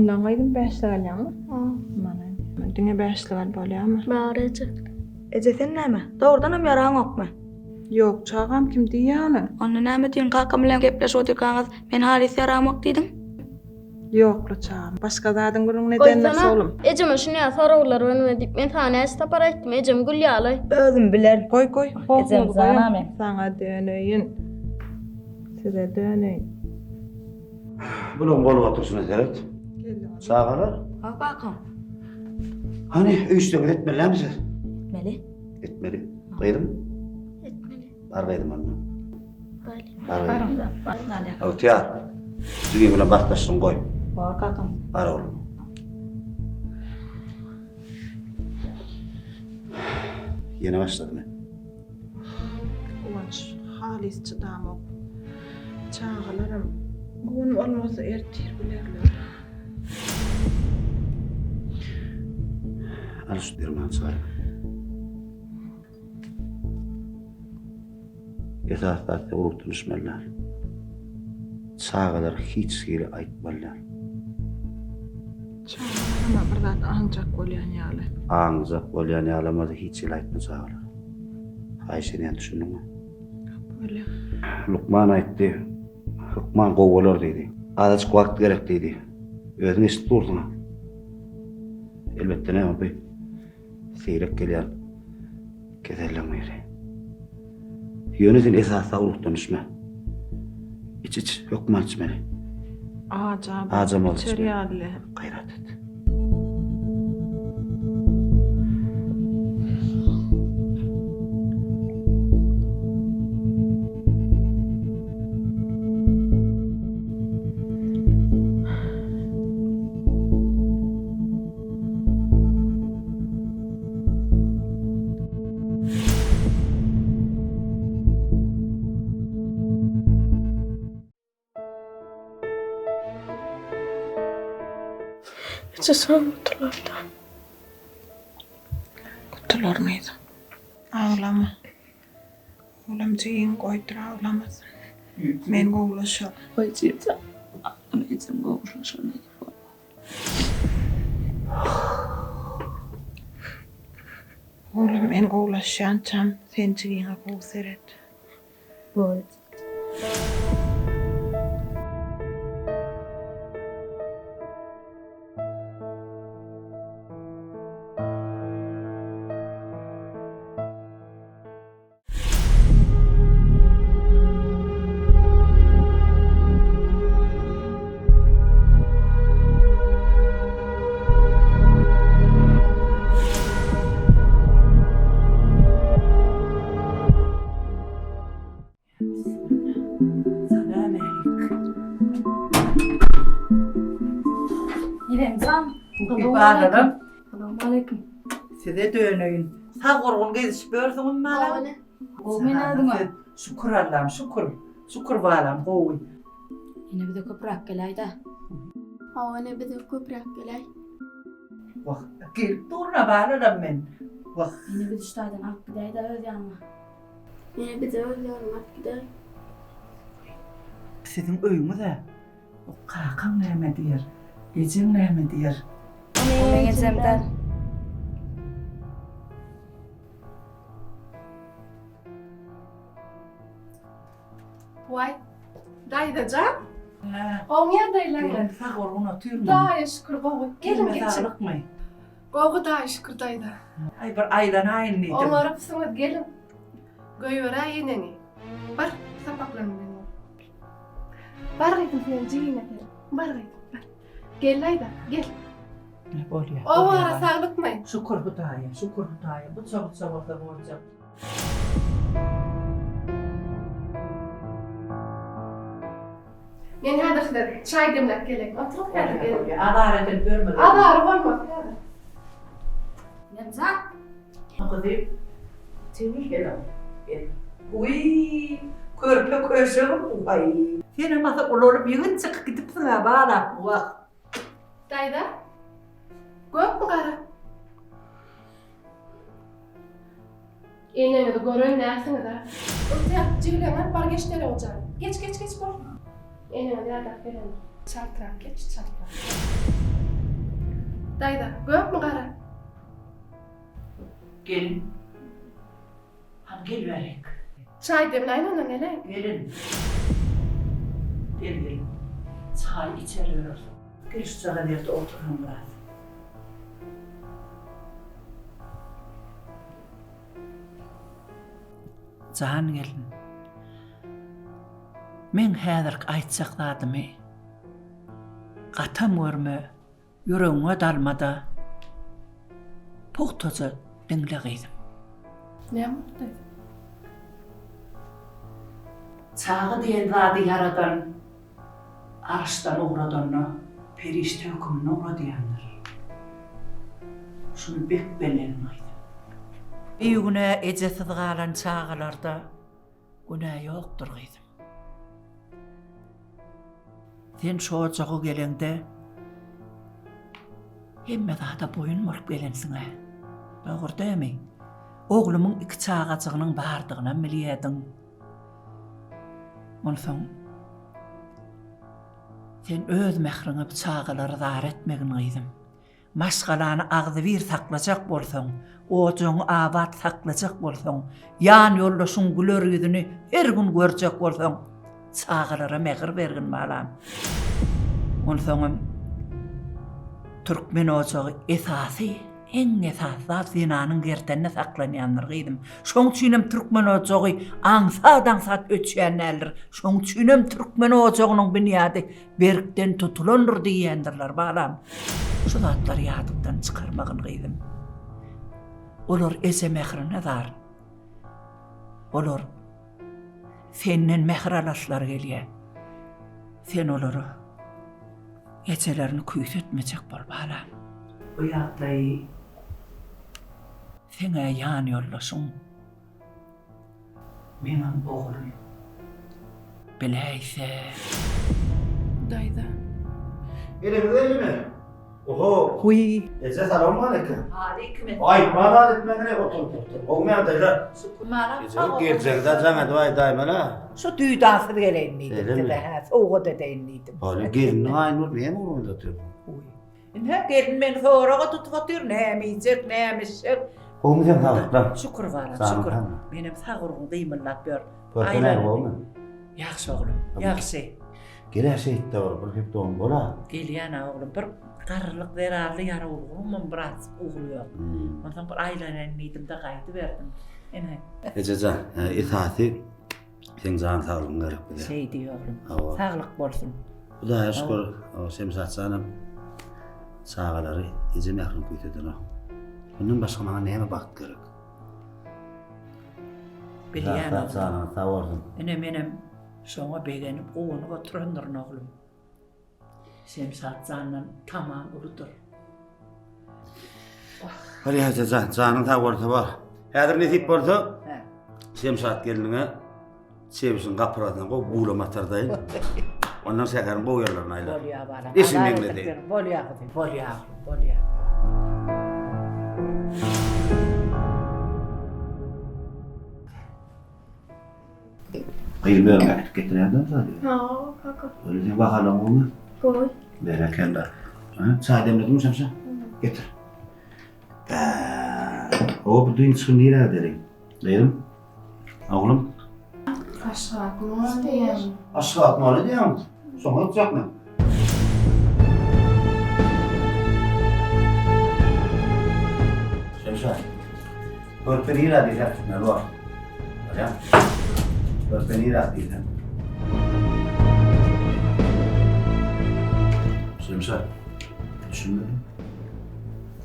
Ondan gyzym bäşlik alýaňmy? Mana diňe bäşlik alyp bolýarmy? Bar eje. Eje sen näme? Dogrudanam ýaraňokmy? Ýok çagam kim diýýä ony? Onda näme düýn kakam bilen gepleşip otyrkaňyz men halys ýaramok diýdiň? Ýokla çagam. Başga zadyň gürrüňini edendir oglum. Ejeme şuny ýaly soraglar berme diýip men saňa näçe sapar aýtdym ejem gül ýaly. Özüm bilerin. Goý goý Ejem jana men. Saňa döneýin. Size döneýin. Bulaň bolup oturyşyna seret. Çagalar. Ha kakam. Hany öý işleriňizi etmeli dälmi siz? Etmeli. Etmeli. Gyzym? Etmeli. Bar gyzym onda. Bar. Bar gyzym. Ygtyýar. Jigim bilen basdaşlygyňy goý. Bar kakam. Bar oglum. Ýene başladymy? Guwanç halys çydamok. Çagalaram bu gün bolmasa ertir bilerler. Al şu dermany çykaryp. Esasy zat ruhdan düşmeli däl. Çagalar hiç hili aýtmaly däl. Çagalaram bir zat aňjak bolýan ýaly. Aňjak bolýan ýalamady hiç hili aýtma çagalara. Haýyş edýän düşündiňmi? Bolýa. Lukman aýtdy, hökman gowy bolar diýdi. Azajyk wagt gerek diýdi. Özüň eşidip dursuň. Elbetde näme bu seýrek gelýän keselleň biri. Ýöne sen esasy saglykdan düşme. Iç iç, hökman içmeli. Ajam. Ajam bolsa İçer içmeli. ýaly. Gaýrat et. Eje soň gutularda. Gutular gyzym. Aglama. Oglum jigiň goýdur aglamasyn. Men gowulaşaryn. Goý jigim aglama ejem gowulaşar Oglum men gowulaşýançam sen jigiňe gowy seret. Boldy. Balalarym. Salowmaleýkim. Size döneýin. Sag gurgun gezişip ýörsüňizmi balam? Gowy men özüňe. Şükür Allam, şükür. Şükür balam, gowy. Ene bize köpräk geläý-dä. Hawa ene bize köpräk geläý. Wah, gelip durun-a balalarym men. Wah. Ene bizi şu taýdan alyp gidäý-dä öz ýanyňa. Ene bizi öz ýanyňa alyp gidäý. Siziň öýüňiz-ä. Kakaň näme diýer? Ejeň näme diýer? Meň ejem däl. Waý, daýza jan. Gowy ýagdaýlaryňyz? Gelin sag bolgun otyrmy? Hudaýa şükür gowy. Geliň geçiň. Saglykmy? Gowy Hudaýa şükür daýza. Aý bir aýlanaýyn diýdim. Oňarypsyňyz gelin. Goýberäý eneňi. Bar, sapaklaryňy bilen bol. Bar gyzym sen jigiňe seret. Bar gyzym, bar. Gel daýza, gel. Bolýar. Oba saglykmy? Şükür Hudaýa, şükür Hudaýa. Buça-buça bolsa boljak. Men häzir size çaý demläp geleýin. Oturyň häzir geliň. Azar edilip ýörme. Azary bolmaz häzir. Nemzat! Gyzym, sen gel. Gel. Wiý, körpe köşegim, waý. Senem asa ulalyp ýigit çykyp gidipsiň-ä, balam, wah. Daýza, gökmi gara? Eneňizi gören dälsiňiz-ä. Ygtyýar, jigileňi alyp bar geç derek ojaga. Geç, geç, geç bol. Eneňiz ýadap gelendir. Çaltrak geç, çaltrak. Daýza, gökmi gara? Gelin. Hany gel bärik. Çaý demläýin ondan ene. Gelin. Gel gelin. Çaý içer ýörersiň. Gel şujagaz ýerde oturalım biraz. Jan gelin. Meň häzirki aýtjak zadymy gatam görme, ýüregiňe dalma-da, pugtaja diňle gyzym. Näme boldy daýza? Çaga diýen zady Ýaradan Arşdan ugradanda perişde höküminde ugradýandyr. Şuny bek bellegin gyzym. Bigünä ejesiz galan çagalarda günä ýokdur gyzym. Sen şu ojaga geleňde hemme zada boýun bolup gelensiň-ä. Dogry dämi? Oglumyň iki çagajygynyň bardygynam bilýärdiň. Onsoň sen öz mähriňe bu çagalary zar etmegin gyzym. Maşgalany agzybir saklajak bolsaň, ojagyňy abat saklajak bolsaň, ýan ýoldaşyň güler ýüzüni her gün görjek bolsaň, çagalara mähir bergin balam. Onsoňam türkmen ojagy esasy, iň esasy zat zenanyň gerdeninde saklanýandyr gyzym. Şoň üçinem türkmen ojagy aňsat-aňsat öçýän däldir. Şoň üçinem türkmen ojagynyň binýady Berkden tutulandyr diýýändirler, balam. Şu zatlary ýadyňdan çykarmagyn, gyzym. Olar eje mährine zar. Olar senden mähir alaslary gelýär. Sen olara ejelerini küýsetmejek bol, balam. Bu ýagdaýy seň-ä ýanýoldaşyň. Meňem oglum biläýse. Daýza. Eliňiz ellimi? Oho. Huý. Eje salowmaleýkim. Aleýkim essalam. Aýtma zat etme gerek otur otur otur. Gowmy ýagdaýlar? Şükür malam Eje sag bol. geljegde jaň edip aýdaýmana. Şu düýdansyz geleýin diýdim Şeýlemi? size hä sowgat edeýin diýdim. Hany gelniň aýny bolup näme ugrunda otyrsyň? Huý. Ine, gelin meni soraga tutup otyr, näme iýjek, näme içjek. Gowumy sen saglyklar? Şükür balam, Janyň şükür. sagmy? Menem sag urgun gymyldap ýör. Körpe näme gowumy? Ýagşy oglum, ýagşy. Gel-ä şeýtde bir, bir hepde on bol-a. Gelýän-ä oglum, bir garrylyk zerarly ýarawlygymam biraz ugry ýok. Onsoň bir aýlanaýyn diýdim-de gaýdyberdim. Ine. Eje jan, esasy Seň jan saglygyň gerek bize. Şeý diý oglum. Hawa. Saglyk bolsun. Hudaýa şükür, Şemşat janam çagalary eje mährini küýsedenok. Mundan başga maňa näme bagt gerek? Bilýän oglum. Janyň sag bolsun. Ine menem şoňa begenip, guwanyp oturandyryn oglum. Şemşat jandan tamam uludyr. Bolýa jan, janyň sag bolsa bar. Häzir nesip bolsa, Şemşat gelniňe çebişiň gapyrasyna gowy bulam atardaýyn. Ondan şäheriň gowy ýerlerine aýlar. Bolýa balam. Eşin meňledi. Bolýa gyzym, bolýa, bolýa. Gyzym özüň äkidip getirýärdiň zady. Hawa, kaka. Öyle sen bahalan gowymy? Gowy. Berekella. Ha, çaý demlediňmi Şemşa? Getir. O bu dynç gün nirä gideliň? Gyzym? Oglum? Aşgabat mola diýýän. Aşgabat mola diýýäňmi? Şoňa gitjekmi? Şemşa. Körpe nirä diýsek gitmeli bor. Bolýa. Körpe nirä diýseň. Şemşa. Düşünmedim.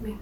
Men.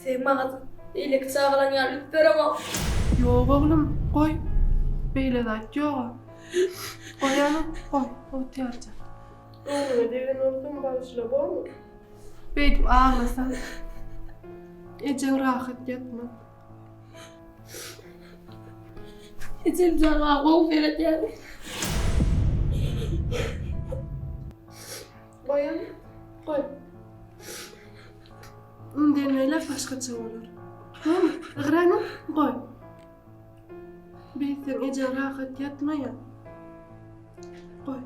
Sen maňa beýleki çagalan ýaly üns bereňok. Ýok oglum, goý. Beýle zat ýog-a. Goý ana, goý, Ygtyýarjan. Göwnüňe degen bolsam bagyşla bormy? Beýdip aglasaň, ejeň rahat ýatmaz. Ejem jan maňa gowy seredýär. Goý ana, goý. Indem beýläk başgaça bolar. Bormy? Ygrana, goý. Beýtseň ejeň rahat ýatmaýar. Goý.